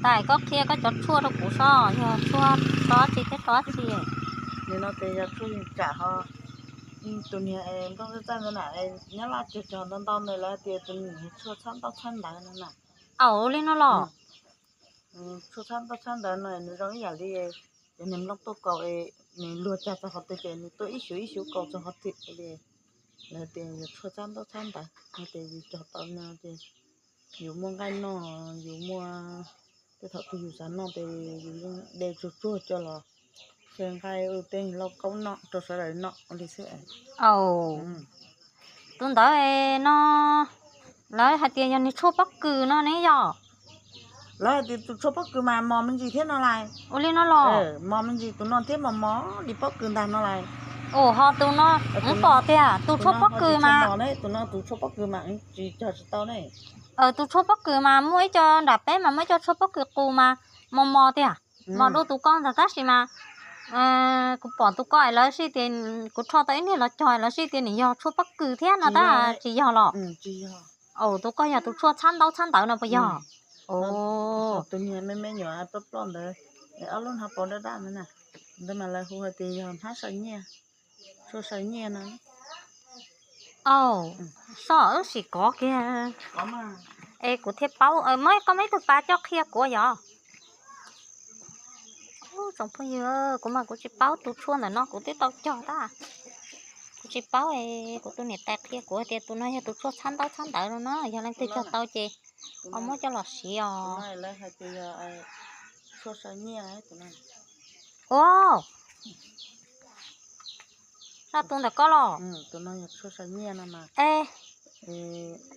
Tais, koj qhia koj cov tshuaj rau kuv soj, yog tshuaj tso tsi thiab tso tsi. Nim no ces yog tshuaj yeej tsam ho, tus niag nplooj txaj txaj ntawd na, nyob Laj Cog cog ntau ntau ntawd lawv hais tias tus niag tshuaj txhab ntaub txhab ntawv no na. Au, li no los? Tshuaj txhab ntaub txhab ntawv no nws zoo ib yam li cov niag nplooj tuaj kaus, nws luag cag txog qhov twg ces nws tuaj ib xyuv ib xyuv kaus txog qhov twg li. Lawv tias yog tshuaj txhab ntaub txhab ntawv, hais tias yus cog tau no ces yus muaj nqaij noj, yus muaj tej thaum twg yus xav noj ces yus yeej de tsuag tsuag coj los xyaw nqaij ua tej lauj kaub noj rau sawv daws noj ua li xwb. Au, tus ntawd no lawv hais tias yog niag tshuaj pob kws no ne yog? Lawv hais tias tus tshuaj pob kws mas mos me ntsis thiab no lais. Ua li no los? Mos me ntsis tus no thiab mas mos li pob kws ntag no lais. Ua ho tus no, kuv pom tiag, tus tshuaj pob kws mas, tus no tus tshuaj pob kws mas tsis cog tsis tau ne. Tus tshuaj pob kws mas muaj ib co nram peb mas muaj ib co tshuaj pob kws qus mas mos mos tiag, mos dua tus ko ntag tab sis mas kuv pom tus ko es lawv sij tias, kuv rho tau ib niag los cog es lawv sij tias nws yog tshuaj pob kws thiab no tab tsis yog los? Tus ko yog tus tshuaj txhab ntaub txhab ntawv no puas yog? Tus niag me me nyuam ploj ploj ntawd, ob lub hnab paus daj daj ntawd, ntawd mas lawv hu hais tias yog hnab saw nyiaj, tshuaj saw nyiaj no. Au, soj wb sim kov kiag es kuv thiaj paub. Muab koj muab ib tug pas coj qhia kuv yog. Tsoom phooj ywg, kuv mas kuv tsis paub tus tshuaj ntawm no, kuv twb tau cog tab, kuv tsis paub. Kuv tus niam tais qhia kuv tias tus no yog tus tshuaj txhab ntaub txhab ntawv no na, yog leej twg cog tau ces ho muab coj los siv os. Ua, soj tus ntawm koj los? Es,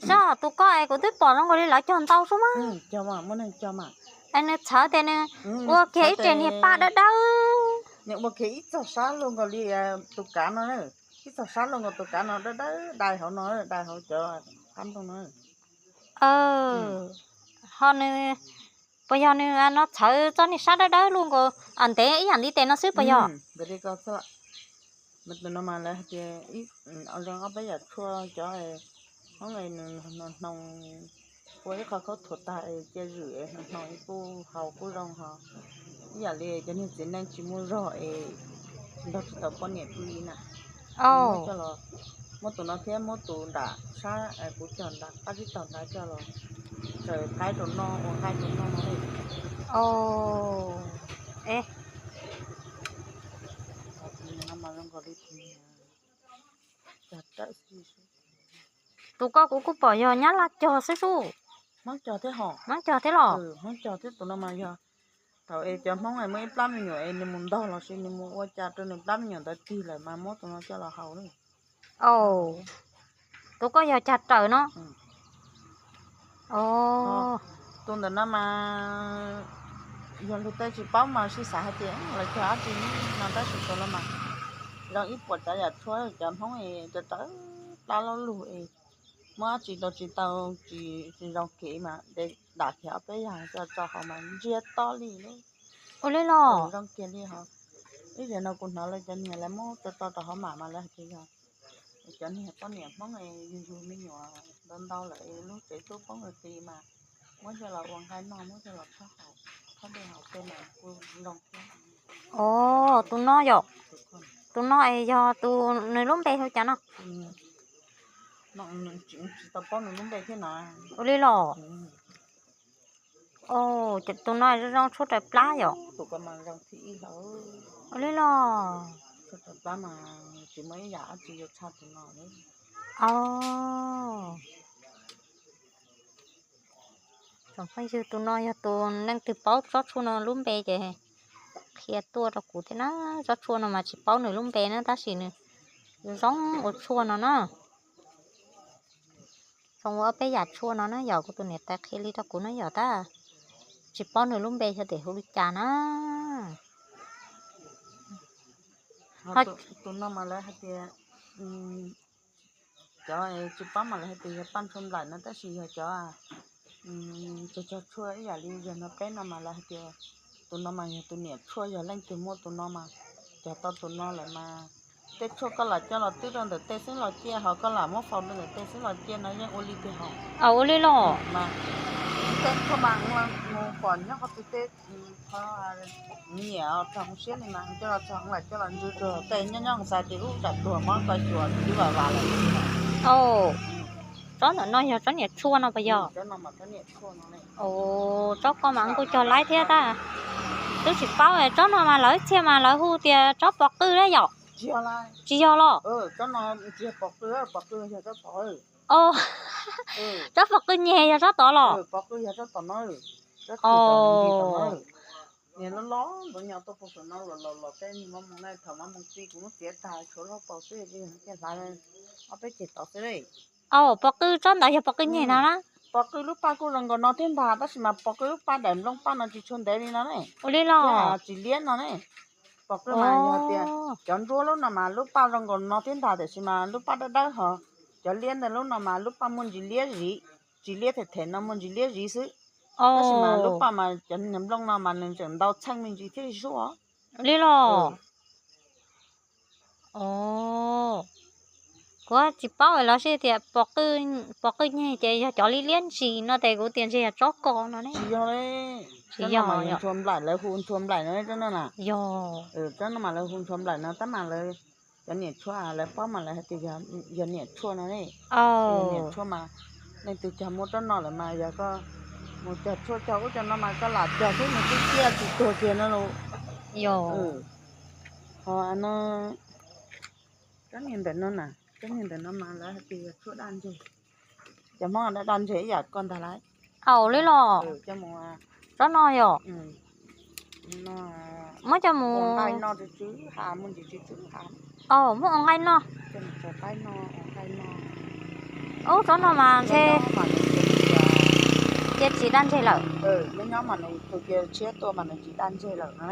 soj tus koj es kuv twb pom zoo nkaus li lawv cog ntau xwb mas. Es nws txhawv tias nws ua kiag ib re niag paj dawb dawb. Nws ua kiag ib txog sab luaj nkaus li tus kav no, ib txog sab luaj nkaus tus kav no dawb dawb dai hauv no, dai hauv cov qab ntooj no. Ho nws, puas yog nws no txhawv txoj niag sab dawb dawb luaj nkaus ntev ib yam li tes no xwb puas yog? Tus no mas lawv hais tias zoo ob peb yam tshuaj cov Hmoob es nws hnoos, ua ib qho khaub thuas tag es cia zwm es hnoos es kuj haus kuj zoo ho. Ib yam li cov niag txiv neej tsis muaj zog es nrog tsis tau poj niam pw li na. Muab coj los, muab tus no thiab muab tus nram sab kuv cog nram qab tsib taug nrad coj los tsaws qaib rau noj ua nqaij rau noj no li. Tus koj kuv kuj pom yog nyab laj cog xwb sub. Hmoob cog thiab ho. Hmoob cog thiab los? Hmoob cog thiab, tus no mas yog thaum es cov Hmoob es muaj ib plab me nyuam es nws mus ntog los sis nws mus ua cas rau nws plab me nyuam ntawd tig lawm mas muab tus no coj los haus li. Tus koj yog cag raws no. Tus ntawm no mas yog luag tej tsis paub mas sib xav hais tias lawv cog dab tsi no tab sis tus no mas zoo ib puas tsav yam tshuaj cov Hmoob es cov raws plab loj lug es muab dab tsi rau tsis tau, tsis zoo kev mas de dam kiag ob peb yam coj tso hauv mas ntsiag to li lawm. Ua li los? Zoo kiag li ho. Ib zaug no kuv hnov lawv cov niag lawv muab tso tso rau hauv mam mas lawv hais tias yog cov niag poj niam Hmoob yug yug me nyuam ntau ntau lawm lub tsev tub poob qis mas muab coj los ua nqaij noj, muab coj los txhob haus, txhob de haus tej mas kuj zoo thiab. Os, tus no yom? Tus no es yog tus nws lub npe hu cas no? Tsis tau paub nws lub npe thiab na. Ua li los? Os, tus no zoo zoo tshuaj raws plab yom? Tus ko mas zoo thib ib hlo. Ua li los? Tshuaj raws plab mas tsis muaj ib yam dab tsi yuav tshaj tus no li. Os, tsoom phooj ywg, tus no yog tus leej twg paub tsob tshuaj no lub npe ces qhia tuaj rau kuv thiab na. Tsob tshuaj no mas tsis paub nws lub npe na tab sis nws zoo ua tshuaj no na. Zoo ua ob peb yam tshuaj no na yom, kuv tus niam tais qhia li rau kuv na yom, tab tsis paub nws lub npe xyov tes hu li cas na. Tus no mas lawv hais tias, cov tsis paub mas lawv hais tias yog paj ntshua nplaim no tab sis yog cov cog cog tshuaj ib yam li yog no peb no mas lawv hais tias tus no mas yog tus niam tshuaj, yog leej twg muaj tus no mas cog tau tus no lawm mas tej tshuaj koj lam coj los twb rau ntawm tej xeeb los ciaj, ho koj lam muab faus rau ntawm tej xeeb los ciaj no yeej ua li tiag hos. Ua li los? Mas Teb koj mas mus pom nyob qhov twg teb, qhov nyiam txog mus siab li mas coj los txog lam coj los ntsw rau tej nyob nyob xav tias ub tsam tuag mob ko xyuas twb vam vam lawm. Tsob ntawm no yog tsob niam tshuaj no puas yog? Tsob koj mas kuj cog laib thiab tab. Twb tsis paub tsob no mas lawv txhia mas lawv hu tias tsob pos qwj na yom? Tsis yog los? Tsob pos qwj nyeg yog tsob tod los? Niag loj loj ntawd nyob tuaj puag saum no los los los tej niag mab moos na, thaum mab moos txi kuv muab txiav tag tshuav lub paus xwb, hlav ob peb ceg tod xwb. Pos qwj tsob ntawd yog pos qwj nyeg no na. Pos qwj lub paj kuj zoo nkaus no thiab ntag, tab sis mas pos qwj lub paj daim nplooj paj no tsis tshua ntev li no ne. Ua li los? Tsis liab no ne. Pos qwj mas yog tias cov ntsuab lub no mas lub paj zoo nkaus no thiab ntag, tiam sis mas lub paj dawb dawb hos cov liab ntawd lub no mas lub paj muaj ntsis liab ziv, tsis liab them them no, muaj ntsis liab ziv xwb. Tab sis mas lub paj mas cov niag nplooj no mas nws tseem ntau txheej me ntsis thiab zuj zus. Li los? Kuv tsis paub los sij tias pos qwj nyeg ces yog cov liab liab ntsis no tes kuv tias ntshe yog tsob ko no ne. Tsis yog, tsob no mas yog ntshua nplaim, lawv hu ntshua nplaim no tsob no na. Yog. Tsob no mas lawv hu ntshua nplaim no tab mas lawv cov niam tshuaj lawv paub mas lawv hais tias yog niam tshuaj no ne. Niam tshuaj mas leej twg cog muaj tsob no lawm mas yog koj mus cog tshuaj cog ub cog no mas koj lam cog xwb nws twb ciaj tsis tuag kiag no los. Yog. Ho no, tsob niag ntawm no na, tsob niag ntawm no mas lawv hais tias yog tshuaj daj ntseg. Cov Hmoob daj daj ntseg ib yam koj ntag lauj. Au li los? Tsob no yog? Muab coj mus nqaij no tsw tsw ha, muaj ntsis tsw tsw ha. Au, muab ua nqaij no. Ub, tsob no mas ntshe cia tsis daj ntseg lawm. Nyob nyob mas nws tus cia tshiab tuaj mas nws tsis daj ntseg lawm no.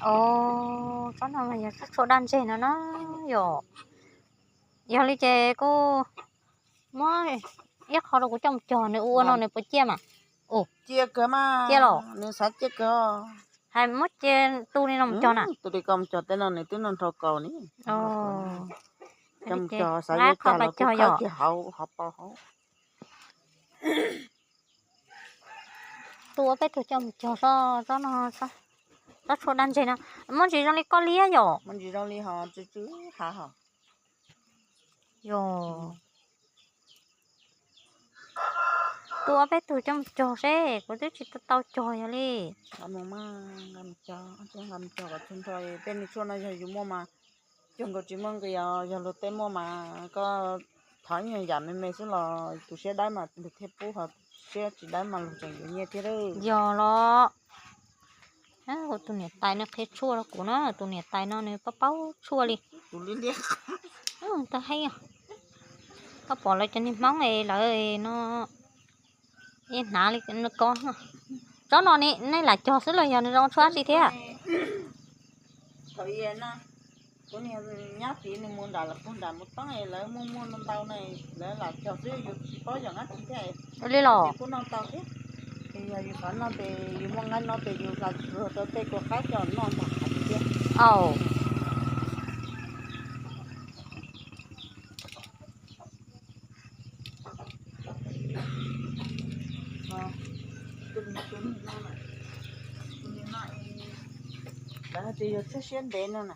Au, tsob no mas yog tsob tshuaj daj ntseg no na yom. Yog li ces kuj muab ib qho rau kuv coj mus cog nws ua no nws puas ciaj mas. Ciaj kawg mas. Ciaj los? Nws xav ciaj kawg. Hais muab cia tu li no mus cog na. Tu li koj mus cog tej no nws twb noj nrho kaus ni. Coj mus cog xav yuav cog los kuj khawb kiag hauv hauv paus hauv. Tu ua peb tug coj mus cog tsob no, tsob tshuaj daj ntseg no. Muaj ntsis zoo li koj liab yom? Muaj ntsis zoo li ho tsw tsw hav hos. Yog. Tu ua peb tug coj mus cog seb, kuv twb tsis tau cog yog li. Nqa mus mas, nqa mus cog, nqa mus cog kom txhua nrho, tej niag tshuaj no yog yus muaj mas cog nkaus tsis muaj nqis os, yog luag tej muaj mas koj thov ib nyuag yam me me xwb los tus siab dawb mas luag thiaj pub, ho siab tsis dawb mas luag tseem yuav nyiaj thiab. Yog los. Tus niam tais no qhia tshuaj rau kuv na, tus niam tais no nws paub paub tshuaj li. Tau heev. Koj pom lawv cov niag Hmoob es lawv no, ib hnav li ko. Tsob no nej lam cog xwb los yog nws zoo tshuaj dab tsi thiab? Thaum kuv niag nyab tid nws mus nram lawv puag nram mus toob es lawv muaj muaj ntau ntau na, lawv lam cog xwb yus tsis paub yog dab tsi thiab. Li los? Kuj noj tau thiab. Yog yus xav noj ces yus muaj nqaij no ces yus hla rau tej kua qaib coj noj ntag thiab. Au. Lawv hais tias yog tshuaj siab ntev no na.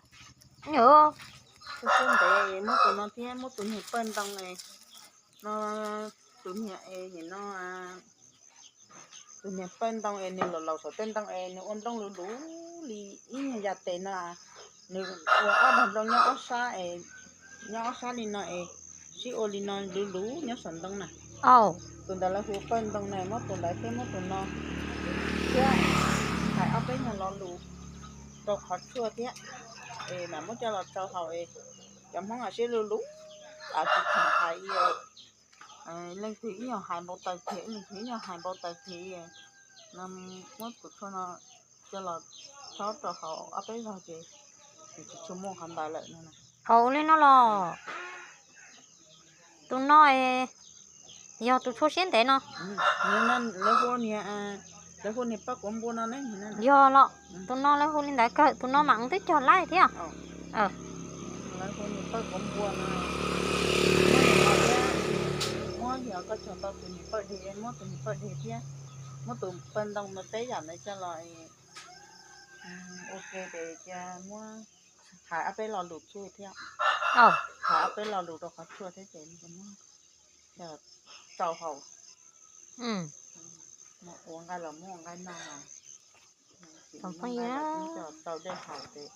Tshuaj siab ntev, muab tus no thiab muab tus niag pawg ntoo no, tus niag es nim no, tus niag pawg ntoo es nws laus laus saum tej ntoo es nws ua nplooj luv luv li ib nyuag yam tes no, nws ua ob dag nplooj nyob ob sab es, nyob ob sab li no es sib ua li no luv luv nyob saum ntoo na. Tus ntawd lawv hu pawg ntoo na, muab tus ntawd thiab muab tus no thiab hais ob peb nyuag lo lus rau qhov tshuaj thiab, es mam muab coj los tsau haus es cov Hmoob siab luv luv, tsis khoom hais, leej twg ib nyuag hais npau taws phem, leej twg ib nyuag hais npau taws phem, no muab tus tshuaj no coj los txhob rau hauv ob peb zaug ces tsis tshua muaj qhov ntawd lawm no. Hauv li no los? Tus no yog tus tshuaj siab ntev no. Lawv hu niag, lawv hu niag pawg quav npua no ne. Yog los, tus no lawv hu li ntawd kawg, tus no mas twb cog laib thiab. Lawv hu niag pawg quav npua no. Muab yog koj cog tau tus niag pawg deg, muab tus niag pawg deg thiab. Muab tus paj ntoo no peb yam ntawd coj los ua ke ces cia muab hais ob peb lo lus txuj thiab, hais ob peb lo lus rau qhov tshuaj thiab ces muab rau haus. Mus ua nqaij los muab ua nqaij noj, tsis muab nqaij los tau dej haus ces